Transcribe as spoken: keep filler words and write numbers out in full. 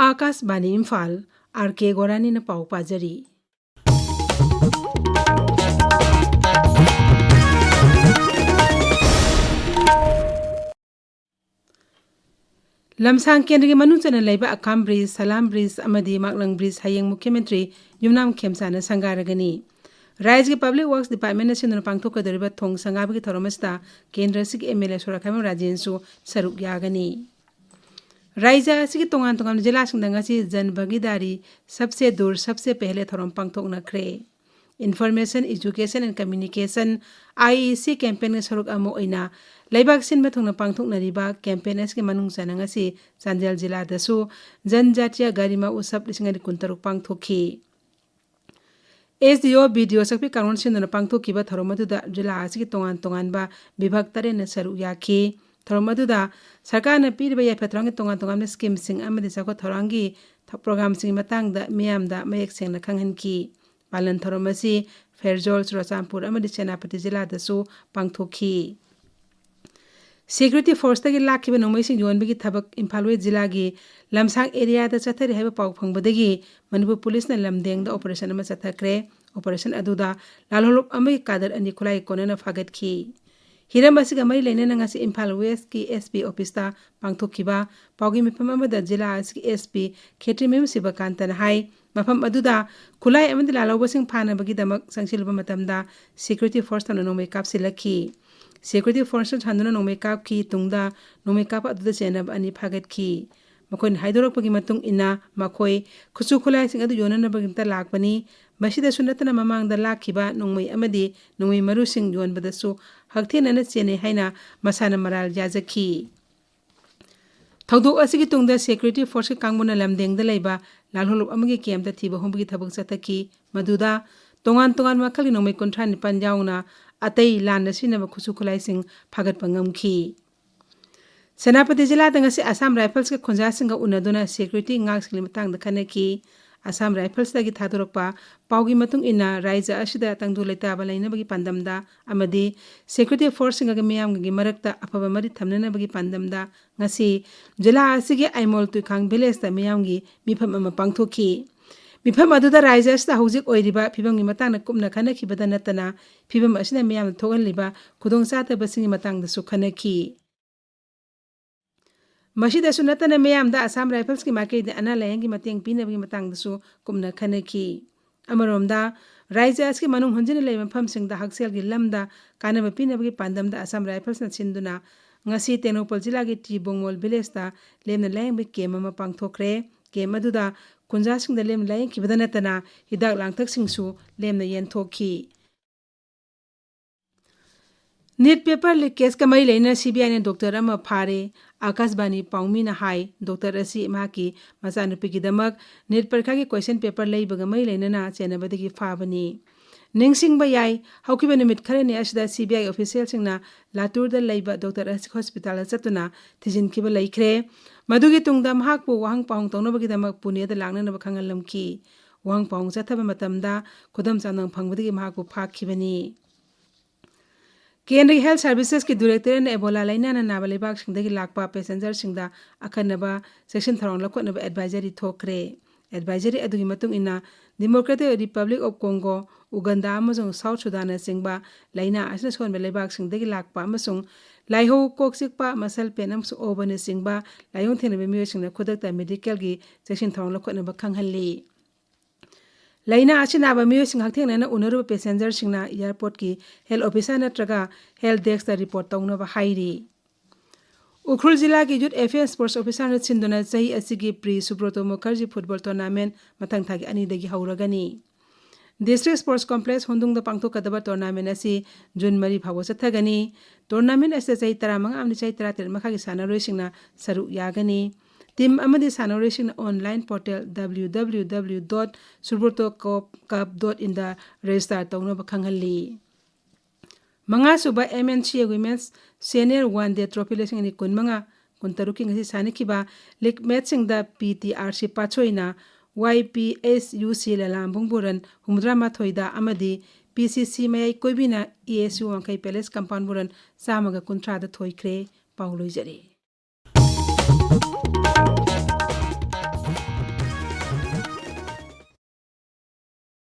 ꯑꯥꯀꯥꯁꯕꯥꯅꯤ Imphal, R ꯀꯦ ꯒꯣꯔꯥꯅꯤꯅ ꯄꯥꯎ ꯄꯥꯖꯔꯤ꯫ ꯂꯝꯁꯥꯡ ꯀꯦꯟꯗ꯭ꯔꯒꯤ ꯃꯅꯨꯡ ꯆꯟꯅ ꯂꯩꯕ ꯑꯀꯥꯝ ꯕ꯭ꯔꯤꯖ, ꯁꯂꯥꯝ ꯕ꯭ꯔꯤꯖ ꯑꯃꯗꯤ ꯃꯥꯛꯂꯪ ꯕ꯭ꯔꯤꯖ ꯍꯌꯦꯡ ꯃꯨꯈ꯭ꯌ ꯃꯟꯇ꯭ꯔꯤ ꯌꯨꯝꯅꯥꯝ ꯈꯦꯝꯆꯥꯅ ꯁꯪꯒꯥꯔꯒꯅꯤ꯫ ꯔꯥꯏꯖꯒꯤ ꯄꯕ꯭ꯂꯤꯛ ꯋꯥꯔꯛꯁ ꯗꯤꯄꯥꯔꯠꯃꯦꯟꯅ ꯁꯤꯟꯗꯨꯅ ꯄꯥꯡꯊꯣꯛꯀꯗꯧꯔꯤꯕ ꯊꯣꯡ ꯁꯪꯒꯥꯕꯒꯤ ꯊꯧꯔꯝ ꯑꯁꯤꯗ ꯀꯦꯟꯗ꯭ꯔ ꯑꯁꯤꯒꯤ ꯑꯦꯝ ꯑꯦꯜ ꯑꯦ ꯁꯣꯔꯥꯈꯥꯏꯕꯝ ꯔꯥꯖꯦꯟꯁꯨ ꯁꯔꯨꯛ ꯌꯥꯒꯅꯤ꯫ ꯔꯥꯏꯖ ꯑꯁꯤꯒꯤ ꯇꯣꯉꯥꯟ ꯇꯣꯉꯥꯟꯕ ꯖꯤꯂꯥꯁꯤꯡꯗ ꯉꯁꯤ ꯖꯟ ꯚꯥꯒꯤꯗꯥꯔꯤ ꯁꯕꯁꯦ ꯗꯨꯔ ꯁꯕꯁꯦ ꯄꯦꯍꯂꯦ ꯊꯧꯔꯝ ꯄꯥꯡꯊꯣꯛꯅꯈ꯭ꯔꯦ꯫ Information, Education and Communication, I E C campaignꯒꯤ ꯁꯔꯨꯛ ꯑꯃ ꯑꯣꯏꯅ ꯂꯩꯕꯥꯛ ꯁꯤꯟꯕ ꯊꯨꯡꯅ ꯄꯥꯡꯊꯣꯛꯅꯔꯤꯕ campaign ꯑꯁꯤꯒꯤ ꯃꯅꯨꯡ ꯆꯟꯅ ꯉꯁꯤ ꯆꯥꯟꯗꯦꯜ ꯖꯤꯂꯥꯗꯁꯨ ꯖꯟꯖꯥꯇꯤꯌꯥ ꯒꯥꯔꯤꯃꯥ ꯎꯠꯁꯕ ꯂꯤꯁꯤꯡ ꯑꯅꯤ ꯀꯨꯟꯇꯔꯨꯛ ꯄꯥꯡꯊꯣꯛꯈꯤ꯫ S D O, B D O ꯆꯥꯛꯄꯤ ꯀꯥꯡꯂꯣꯟ ꯁꯤꯟꯗꯨꯅ ꯄꯥꯡꯊꯣꯛꯈꯤꯕ ꯊꯧꯔꯝ ꯑꯗꯨꯗ ꯖꯤꯂꯥ ꯑꯁꯤꯒꯤ ꯇꯣꯉꯥꯟ ꯇꯣꯉꯥꯟꯕ ꯚꯤꯚꯥꯒ ꯇꯔꯦꯠꯅ ꯁꯔꯨꯛ ꯌꯥꯈꯤ꯫ ꯊꯧꯔꯝ ꯑꯗꯨꯗ ꯁꯔꯀꯥꯔꯅ ꯄꯤꯔꯤꯕ ꯌꯥꯏꯐ ꯊꯧꯔꯥꯡꯒꯤ ꯇꯣꯉꯥꯟ ꯇꯣꯉꯥꯟꯕ ꯁ꯭ꯀꯤꯝꯁꯤꯡ ꯑꯃꯗꯤ ꯆꯥꯎꯈꯠ ꯊꯧꯔꯥꯡꯒꯤ ꯊ-, ꯄ꯭ꯔꯣꯒ꯭ꯔꯥꯝꯁꯤꯡꯒꯤ ꯃꯇꯥꯡꯗ ꯃꯤꯌꯥꯝꯗ ꯃꯌꯦꯛ ꯁꯦꯡꯅ ꯈꯪꯍꯟꯈꯤ꯫ ꯄꯥꯂꯟ ꯊꯧꯔꯝ ꯑꯁꯤ ꯐꯦꯔꯖꯣꯜ, ꯆꯨꯔꯆꯥꯟꯄꯨꯔ ꯑꯃꯗꯤ ꯁꯦꯅꯥꯄꯇꯤ ꯖꯤꯂꯥꯗꯁꯨ ꯄꯥꯡꯊꯣꯛꯈꯤ꯫ Security forceꯇꯒꯤ ꯂꯥꯛꯈꯤꯕ ꯅꯣꯡꯃꯩꯁꯤꯡ ꯌꯣꯟꯕꯒꯤ ꯊꯕꯛ ꯏꯝꯐꯥꯜ ꯋꯦꯁ ꯖꯤꯂꯥꯒꯤ ꯂꯝꯁꯥꯡ areaꯗ ꯆꯠꯊꯔꯤ ꯍꯥꯏꯕ ꯄꯥꯎ ꯐꯪꯕꯗꯒꯤ ꯃꯅꯤꯄꯨꯔ ꯄꯨꯂꯤꯁꯅ ꯂꯝꯗꯦꯡꯗ operation ꯑꯃ ꯆꯠꯊꯈ꯭ꯔꯦ꯫ Operation ꯑꯗꯨꯗ ꯂꯥꯜꯍꯧꯂꯨꯞ ꯑꯃꯒꯤ cadre ꯑꯅꯤ ꯈꯨꯠꯂꯥꯏ ꯀꯣꯟꯅꯅ ꯐꯥꯒꯠꯈꯤ꯫ ꯍꯤꯔꯝ ꯑꯁꯤꯒ ꯃꯔꯤ ꯂꯩꯅꯅ ꯉꯁꯤ ꯏꯝꯐꯥꯜ ꯋꯦꯁꯀꯤ S P officeꯇ ꯄꯥꯡꯊꯣꯛꯈꯤꯕ ꯄꯥꯎꯒꯤ ꯃꯤꯐꯝ ꯑꯃꯗ ꯖꯤꯂꯥ ꯑꯁꯤꯒꯤ S P ꯈꯦꯇ꯭ꯔꯤꯃꯌꯨꯝ ꯁꯤꯕꯀꯥꯟꯇꯅ ꯍꯥꯏ, ꯃꯐꯝ ꯑꯗꯨꯗ ꯈꯨꯠꯂꯥꯏ ꯑꯃꯗꯤ ꯂꯥꯜꯍꯧꯕꯁꯤꯡ ꯐꯥꯅꯕꯒꯤꯗꯃꯛ ꯆꯪꯁꯤꯜꯂꯨꯕ ꯃꯇꯝꯗ security force ꯊꯝꯅ ꯅꯣꯡꯃꯩ ꯀꯥꯞꯁꯤꯜꯂꯛꯈꯤ꯫ Security force ꯊꯝꯗꯨꯅ ꯅꯣꯡꯃꯩ ꯀꯥꯞꯈꯤ꯫ ꯇꯨꯡꯗ ꯅꯣꯡꯃꯩ ꯀꯥꯞꯄ ꯑꯗꯨꯗ ꯆꯦꯟꯅꯕ ꯑꯅꯤ ꯐꯥꯒꯠꯈꯤ꯫ ꯃꯈꯣꯏꯅ ꯍꯥꯏꯗꯣꯔꯛꯄꯒꯤ ꯃꯇꯨꯡ ꯏꯟꯅ ꯃꯈꯣꯏ ꯈꯨꯠꯁꯨ ꯈꯨꯠꯂꯥꯏꯁꯤꯡ ꯑꯗꯨ ꯌꯣꯟꯅꯅꯕꯒꯤꯗꯃꯛꯇ ꯂꯥꯛꯄꯅꯤ꯫ ꯃꯁꯤꯗꯁꯨ ꯅꯠꯇꯅ ꯃꯃꯥꯡꯗ ꯂꯥꯛꯈꯤꯕ ꯅꯣꯡꯃꯩ ꯑꯃꯗꯤ ꯅꯣꯡꯃꯩ ꯃꯔꯨꯁꯤꯡ ꯌꯣꯟꯕꯗꯁꯨ ꯍꯛꯊꯦꯡꯅꯅ ꯆꯦꯟꯅꯩ ꯍꯥꯏꯅ ꯃꯁꯥꯅ ꯃꯔꯥꯜ ꯌꯥꯖꯈꯤ꯫ ꯊꯧꯗꯣꯛ ꯑꯁꯤꯒꯤ ꯇꯨꯡꯗ security forceꯀꯤ ꯀꯥꯡꯕꯨꯅ ꯂꯝꯗꯦꯡꯗ ꯂꯩꯕ ꯂꯥꯜꯍꯧꯂꯨꯞ ꯑꯃꯒꯤ campꯇ ꯊꯤꯕ ꯍꯨꯝꯕꯒꯤ ꯊꯕꯛ ꯆꯠꯊꯈꯤ꯫ ꯃꯗꯨꯗ ꯇꯣꯉꯥꯟ ꯇꯣꯉꯥꯟꯕ ꯃꯈꯜꯒꯤ ꯅꯣꯡꯃꯩ ꯀꯨꯟꯊ꯭ꯔꯥ ꯅꯤꯄꯥꯟ ꯌꯥꯎꯅ ꯑꯇꯩ ꯂꯥꯟꯗ ꯁꯤꯖꯤꯟꯅꯕ ꯈꯨꯠꯁꯨ ꯈꯨꯠꯂꯥꯏꯁꯤꯡ ꯐꯥꯒꯠꯄ ꯉꯝꯈꯤ꯫ ꯁꯦꯅꯥꯄꯇꯤ ꯖꯤꯂꯥꯗ ꯉꯁꯤ ꯑꯁꯥꯝ ꯔꯥꯏꯐꯜꯁꯀꯤ ꯈꯣꯟꯖꯥꯁꯤꯡꯒ ꯎꯅꯗꯨꯅ security ꯉꯥꯛꯁꯤꯡꯒꯤ ꯃꯇꯥꯡꯗ ꯈꯟꯅꯈꯤ꯫ ꯑꯁꯥꯝ ꯔꯥꯏꯐꯜꯁꯇꯒꯤ ꯊꯥꯗꯣꯔꯛꯄ ꯄꯥꯎꯒꯤ ꯃꯇꯨꯡ ꯏꯟꯅ, ꯔꯥꯏꯖ꯭ꯌ ꯑꯁꯤꯗ ꯇꯪꯗꯨ ꯂꯩꯇꯥꯕ ꯂꯩꯅꯕꯒꯤ ꯄꯥꯟꯗꯝꯗ ꯑꯃꯗꯤ security forceꯁꯤꯡꯒ ꯃꯤꯌꯥꯝꯒꯤ ꯃꯔꯛꯇ ꯑꯐꯕ ꯃꯔꯤ ꯊꯝꯅꯅꯕꯒꯤ ꯄꯥꯟꯗꯝꯗ ꯉꯁꯤ ꯖꯤꯂꯥ ꯑꯁꯤꯒꯤ ꯑꯥꯏꯃꯣꯜ ꯇꯨꯏꯈꯥꯡ villageꯇ ꯃꯤꯌꯥꯝꯒꯤ ꯃꯤꯐꯝ ꯑꯃ ꯄꯥꯡꯊꯣꯛꯈꯤ꯫ ꯃꯤꯐꯝ ꯑꯗꯨꯗ ꯔꯥꯏꯖ꯭ꯌ ꯑꯁꯤꯗ ꯍꯧꯖꯤꯛ ꯑꯣꯏꯔꯤꯕ ꯐꯤꯕꯝꯒꯤ ꯃꯇꯥꯡꯗ ꯀꯨꯞꯅ ꯈꯟꯅꯈꯤꯕꯗ ꯅꯠꯇꯅ, ꯐꯤꯕꯝ ꯑꯁꯤꯅ ꯃꯤꯌꯥꯝꯗ ꯊꯣꯛꯍꯜꯂꯤꯕ ꯈꯨꯗꯣꯡꯆꯥꯗꯕꯁꯤꯡꯒꯤ ꯃꯇꯥꯡꯗꯁꯨ ꯈꯟꯅꯈꯤ꯫ ꯃꯁꯤꯗꯁꯨ ꯅꯠꯇꯅ, ꯃꯤꯌꯥꯝꯗ ꯑꯁꯥꯝ ꯔꯥꯏꯐꯜꯁꯀꯤ ꯃꯥꯏꯀꯩꯗ ꯑꯅꯥ ꯂꯥꯌꯦꯡꯒꯤ ꯃꯇꯦꯡ ꯄꯤꯅꯕꯒꯤ ꯃꯇꯥꯡꯗꯁꯨ ꯀꯨꯞꯅ ꯈꯟꯅꯈꯤ꯫ ꯑꯃꯔꯣꯝꯗ, ꯔꯥꯏꯖ꯭ꯌ ꯑꯁꯤꯒꯤ ꯃꯅꯨꯡ ꯍꯟꯖꯤꯟꯅ ꯂꯩꯕ ꯃꯐꯝꯁꯤꯡꯗ ꯍꯛꯁꯦꯜꯒꯤ ꯂꯝꯗ ꯀꯥꯟꯅꯕ ꯄꯤꯅꯕꯒꯤ ꯄꯥꯟꯗꯝꯗ ꯑꯁꯥꯝ ꯔꯥꯏꯐꯜꯁꯅ ꯁꯤꯟꯗꯨꯅ ꯉꯁꯤ ꯇꯦꯡꯅꯧꯄꯜ ꯖꯤꯂꯥꯒꯤ ꯇꯤ ꯕꯣꯡꯃꯣꯜ villageꯇ ꯂꯦꯝꯅ ꯂꯥꯌꯦꯡꯕ camp ꯑꯃ ꯄꯥꯡꯊꯣꯛꯈ꯭ꯔꯦ꯫ Camp ꯑꯗꯨꯗ ꯈꯨꯟꯖꯥꯁꯤꯡꯗ ꯂꯦꯝꯅ ꯂꯥꯌꯦꯡꯈꯤꯕꯗ ꯅꯠꯇꯅ, ꯍꯤꯗꯥꯛ ꯂꯥꯡꯊꯛꯁꯤꯡꯁꯨ ꯂꯦꯝꯅ ꯌꯦꯟꯊꯣꯛꯈꯤ꯫ NEET paper leakageꯀ ꯃꯔꯤ ꯂꯩꯅꯅ CBIꯅ doctor ꯑꯃ ꯐꯥꯔꯦ꯫ ꯑꯀꯥꯁꯕꯥꯅꯤ ꯄꯥꯎꯃꯤꯅ ꯍꯥꯏ, doctor ꯑꯁꯤ ꯃꯍꯥꯛꯀꯤ ꯃꯆꯥꯅꯨꯄꯤꯒꯤꯗꯃꯛ NEET ꯄꯔꯤꯈꯥꯒꯤ question paper ꯂꯩꯕꯒ ꯃꯔꯤ ꯂꯩꯅꯅ ꯆꯦꯟꯅꯕꯗꯒꯤ ꯐꯥꯕꯅꯤ꯫ ꯅꯤꯡꯁꯤꯡꯕ ꯌꯥꯏ, ꯍꯧꯈꯤꯕ ꯅꯨꯃꯤꯠ ꯈꯔꯅꯤ ꯑꯁꯤꯗ CBI officialꯁꯤꯡꯅ ꯂꯥꯇꯨꯔꯗ ꯂꯩꯕ doctor ꯑꯁꯤ hospitalꯗ ꯆꯠꯇꯨꯅ ꯊꯤꯖꯤꯟꯈꯤꯕ ꯂꯩꯈ꯭ꯔꯦ꯫ ꯃꯗꯨꯒꯤ ꯇꯨꯡꯗ ꯃꯍꯥꯛꯄꯨ ꯋꯥꯍꯪ ꯄꯥꯎꯍꯪ ꯇꯧꯅꯕꯒꯤꯗꯃꯛ ꯄꯨꯅꯦꯗ ꯂꯥꯛꯅꯅꯕ ꯈꯪꯍꯜꯂꯝꯈꯤ꯫ ꯋꯥꯍꯪ ꯄꯥꯎꯍꯪ ꯆꯠꯊꯕ ꯃꯇꯝꯗ ꯈꯨꯗꯝ ꯆꯥꯡꯗꯝ ꯐꯪꯕꯗꯒꯤ ꯃꯍꯥꯛꯄꯨ ꯐꯥꯈꯤꯕꯅꯤ꯫ ꯀꯦꯟꯗ꯭ꯔꯒꯤ health servicesꯀꯤ directorateꯅ Ebola ꯂꯥꯏꯅꯥꯅ ꯅꯥꯕ ꯂꯩꯕꯥꯛꯁꯤꯡꯗꯒꯤ ꯂꯥꯛꯄ passengerꯁꯤꯡꯗ ꯑꯈꯟꯅꯕ ꯆꯦꯛꯁꯤꯟ ꯊꯧꯔꯥꯡ ꯂꯧꯈꯠꯅꯕ advisory ꯊꯣꯛꯈ꯭ꯔꯦ꯫ Advisory ꯑꯗꯨꯒꯤ ꯃꯇꯨꯡ ꯏꯟꯅ, Democratic Republic of Congo, Uganda ꯑꯃꯁꯨꯡ South Sudanꯅꯆꯤꯡꯕ ꯂꯥꯏꯅꯥ ꯑꯁꯤꯅ ꯁꯣꯟꯕ ꯂꯩꯕꯥꯛꯁꯤꯡꯗꯒꯤ ꯂꯥꯛꯄ ꯑꯃꯁꯨꯡ ꯂꯥꯏꯍꯧ, ꯀꯣꯛ ꯆꯤꯛꯄ, ꯃꯁꯜ pain ꯑꯃꯁꯨꯡ ꯑꯣꯕꯅꯆꯤꯡꯕ ꯂꯥꯏꯑꯣꯡ ꯊꯦꯡꯅꯕ ꯃꯤꯑꯣꯏꯁꯤꯡꯅ ꯈꯨꯗꯛꯇ medicalꯒꯤ ꯆꯦꯛꯁꯤꯟ ꯊꯧꯔꯥꯡ ꯂꯧꯈꯠꯅꯕ ꯈꯪꯍꯜꯂꯤ꯫ ꯂꯥꯏꯅꯥ ꯑꯁꯤ ꯅꯥꯕ ꯃꯤꯑꯣꯏꯁꯤꯡ ꯍꯛꯊꯦꯡꯅꯅ ꯎꯅꯔꯨꯕ passengerꯁꯤꯡꯅ airportꯀꯤ health officer ꯅꯠꯇ꯭ꯔꯒ health deskꯇ report ꯇꯧꯅꯕ ꯍꯥꯏꯔꯤ꯫ ꯎꯈ꯭ꯔꯨꯜ ꯖꯤꯂꯥꯒꯤ Youth Affairs Sports Officerꯅ ꯁꯤꯟꯗꯨꯅ ꯆꯍꯤ ꯑꯁꯤꯒꯤ Pre Subroto Mukherjee Football Tournament ꯃꯊꯪ ꯊꯥꯒꯤ ꯑꯅꯤꯗꯒꯤ ꯍꯧꯔꯒꯅꯤ꯫ District Sports Complex ꯍꯣꯟꯗꯨꯡꯗ ꯄꯥꯡꯊꯣꯛꯀꯗꯕ tournament ꯑꯁꯤ June ꯃꯔꯤ ꯐꯥꯎꯕ ꯆꯠꯊꯒꯅꯤ꯫ Tournament ꯑꯁꯤꯗ ꯆꯍꯤ ꯇꯔꯥꯃꯉꯥ ꯑꯃꯗꯤ ꯆꯍꯤ ꯇꯔꯥꯇꯔꯦꯠ ꯃꯈꯥꯒꯤ ꯁꯥꯟꯅꯔꯣꯏꯁꯤꯡꯅ ꯁꯔꯨꯛ ꯌꯥꯒꯅꯤ꯫ Team ꯑꯃꯗꯤ ꯁꯥꯟꯅꯔꯣꯏꯁꯤꯡꯅ online portal www dot subroto cup dot inꯗ register ꯇꯧꯅꯕ ꯈꯪꯍꯜꯂꯤ꯫ ꯃꯉꯥꯁꯨꯕ MNCA Women's Senior One Day Trophy ꯂꯤꯁꯤꯡ ꯑꯅꯤ ꯀꯨꯟꯃꯉꯥ ꯀꯨꯟꯇꯔꯨꯛꯀꯤ ꯉꯁꯤ ꯁꯥꯟꯅꯈꯤꯕ league matchꯁꯤꯡꯗ PTRC ꯄꯥꯠꯁꯣꯏꯅ ꯋꯥꯏ ꯄꯤ ꯑꯦꯁ ꯌꯨ ꯁꯤ ꯂꯂꯥꯝꯕꯨꯡꯕꯨ ꯔꯟ ꯍꯨꯝꯐꯨꯇꯔꯥ ꯃꯥꯊꯣꯏꯗ ꯑꯃꯗꯤ ꯄꯤ ꯁꯤ ꯁꯤ ꯃꯌꯥꯏ ꯀꯣꯏꯕꯤꯅ ꯑꯦ ꯑꯦꯁ ꯌꯨ ꯋꯥꯡꯈꯩ ꯄꯦꯂꯦꯁ ꯀꯝꯄꯥꯎꯟꯕꯨ ꯔꯟ ꯆꯥꯝꯃꯒ ꯀꯨꯟꯊ꯭ꯔꯥꯗ ꯊꯣꯏꯈ꯭ꯔꯦ꯫ ꯄꯥꯎ ꯂꯣꯏꯖꯔꯦ꯫